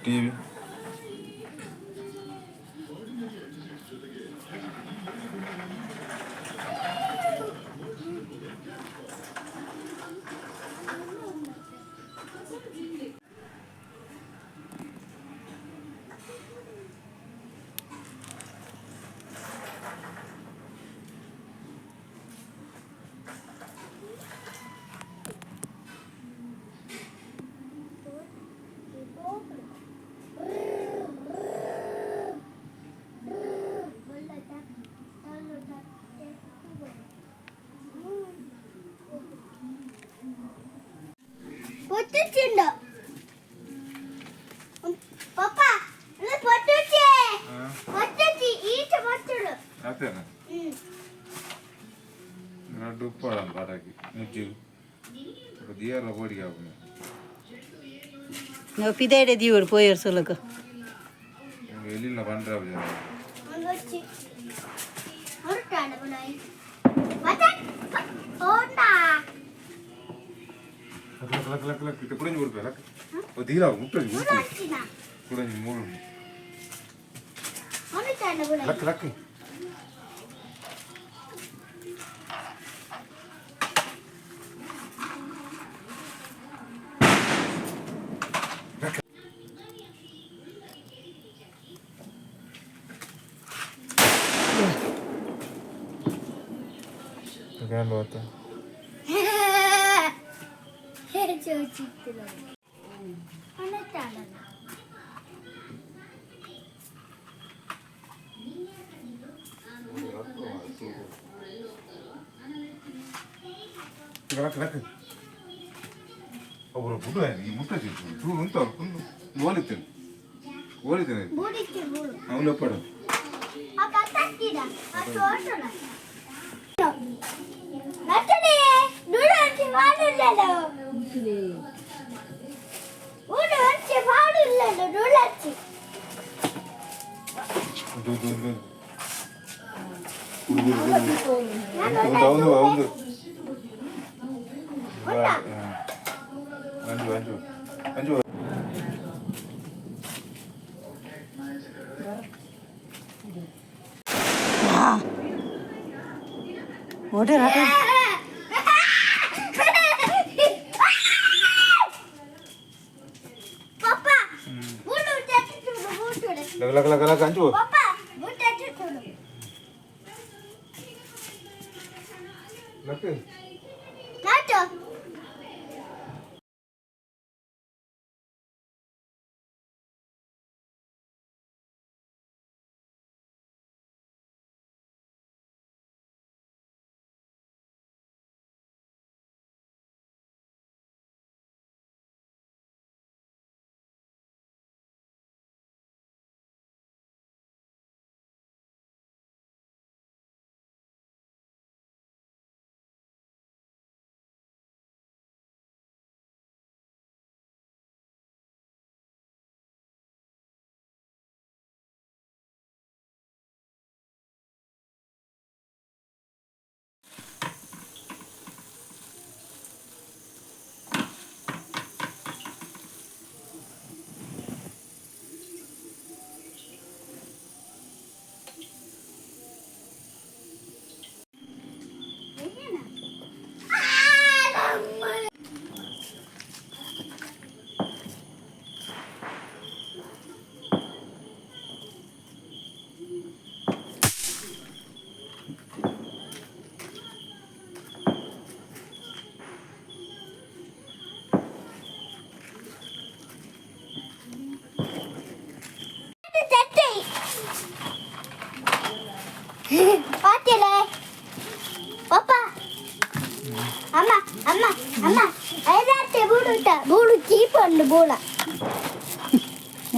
TV. പൊട്ടിച്ചുണ്ടോ പപ്പ? ഇത് പൊട്ടിച്ചേ, പൊട്ടിച്ച്, ഈച്ച പൊട്ടിടും. ಅತ್ತೇನ? ರಡ್ಡು ಉಪ್ಪಾಡ ಪಟಾಕಿ ಮುಜ್ಜು ದಿಯರ್ಲ ಬೋಡಿಗೆ ಆಪುಂಡು. ನಾವು ಪಿದಾಯ್ಡೆ ದೀವಡು ಪೋಯರ್ ಸೊಲಕ. ಎಲ್ಲಿಲ್ಲ ಪಂಡ್ರೆ. ഒന്ന് ಹೊರಟಾಣ ಬುನಾಯಿ ಮತ್ತೆ ಓಂಡಾ. ಲಕ್ ಲಕ್ ಲಕ್ ಲಕ್, ಇತ್ತೆ ಕುಡಂಜಿ ಕೊಡ್ಪೆ ಲಕ್. ಓ ದೀರಾ ಮುಟ್ಟೊಂಜಿ ಮುಟ್ಟು. ಹೊರಟಿನ. ಕುಡಂಜಿ ಮೂರು. ಹೊರಟಾಣ ಬುನಾಯಿ. ಲಕ್ ಲಕ್. ಲಕ್. ചോദിച്ചിട്ടില്ല, ಹೊರಟಾಣ. ಲಕ್ ಲಕ್. ಅವರು ಬುಡು ಈ ಮುಟ್ಟ ತೂ ಉಂಟು ಓಲಿತ್ತೇನೆ ಓಲಿತ್ತೇನೆ. ಬೂಡಿಕ್ಕೆ ಬೂಡು. ಅವನು ಒಪ್ಪಡು. ಆ ಕತ್ತಕ್ಕಿದ ಆ ತೋಟನ ನಟನೆ ನುಡಂಚಿ ಮಾಡಿಲ್ಲಲ್ಲ, ಊಡಂಚಿ ಮಾಡಿಲ್ಲಲ್ಲ ನುಡಂಚಿ. ಉಂಟು ಉಂಟು ಉಂಟು ಉಂಟು ಉಂಟು ಉಂಟು ಉಂಟು. ಅಂಜು ಅಂಜು ಅಂಜು. ಓಟರ್ ಆಟ. ಪಪ್ಪ, ಬೂಡು ತಟ್ಟಿಡು ಬೂಟುಡು. ಲಕ್ ಲಕ್ ಲಕ್ ಲಕ್ ಅಂಜು. ಪಪ್ಪ, ಬೂಟು ತಟ್ಟಿಡು. ಲಕ್. ನಾಟು. ತಟ್ಟಿ ಪಾತಿಲೆ ಪಪ್ಪ. ಅಮ್ಮ ಅಮ್ಮ ಅಮ್ಮ, ಐದಾರ್ತೆ ಬೂಡುತ್ತ ಬೂಡು ಚೀಪ್ ಒಂದು ಬೂಡ.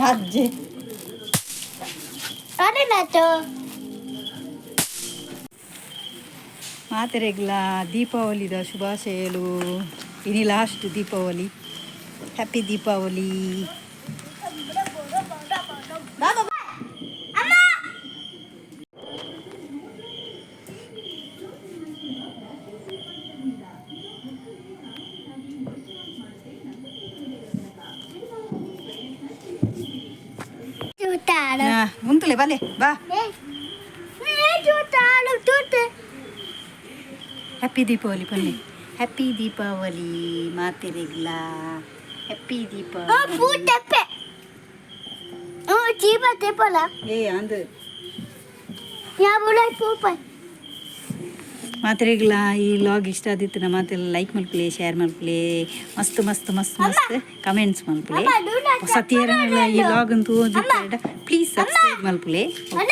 ಅಜ್ಜಿ. ಅರೆ ನಾಚು. ಮಾತೆರೆಗ್ಲ ದೀಪಾವಳಿದ ಶುಭಾಶಯಲು. ಇನಿ ಲಾಸ್ಟ್ ದೀಪಾವಳಿ. ಹ್ಯಾಪಿ ದೀಪಾವಳಿ. ಅಮ್ಮ. ಉಂತುಲೆ, ಬಲೆ ಬಾ. ಹ್ಯಾಪಿ ದೀಪಾವಳಿ ಪನ್ಲೆ. ಹ್ಯಾಪಿ ದೀಪಾವಳಿ ಮಾತೆರೆಗ್ಲಾ, ಹ್ಯಾಪಿ ದೀಪಾವಳಿ. ಪೂ ತೆಪ್ಪೆ ಚೀಪ ತೆಪ್ಪಲ. ಏ ಅಂದು. ಯಾ ಪೂಪ. ಮಾತೆರೆಗ್ಲಾ ಈ ವ್ಲಾಗ್ ಇಷ್ಟ ಆದಿತ್ತು ಮಾತೆಲ್ಲ ಲೈಕ್ ಮಲ್ಪುಲೆ, ಶೇರ್ ಮಲ್ಪುಲೆ, ಮಸ್ತ್ ಮಸ್ತ್ ಮಸ್ತ್ ಮಸ್ತ್ ಕಮೆಂಟ್ಸ್ ಮಲ್ಪುಲೆ. ಸತಿಯರ ಈ ವ್ಲಾಗ್ ಅಂತೂ ಪ್ಲೀಸ್ ಸಬ್ಸ್ಕ್ರೈಬ್ ಮಲ್ಪುಲೆ. ಅಣ್ಣ.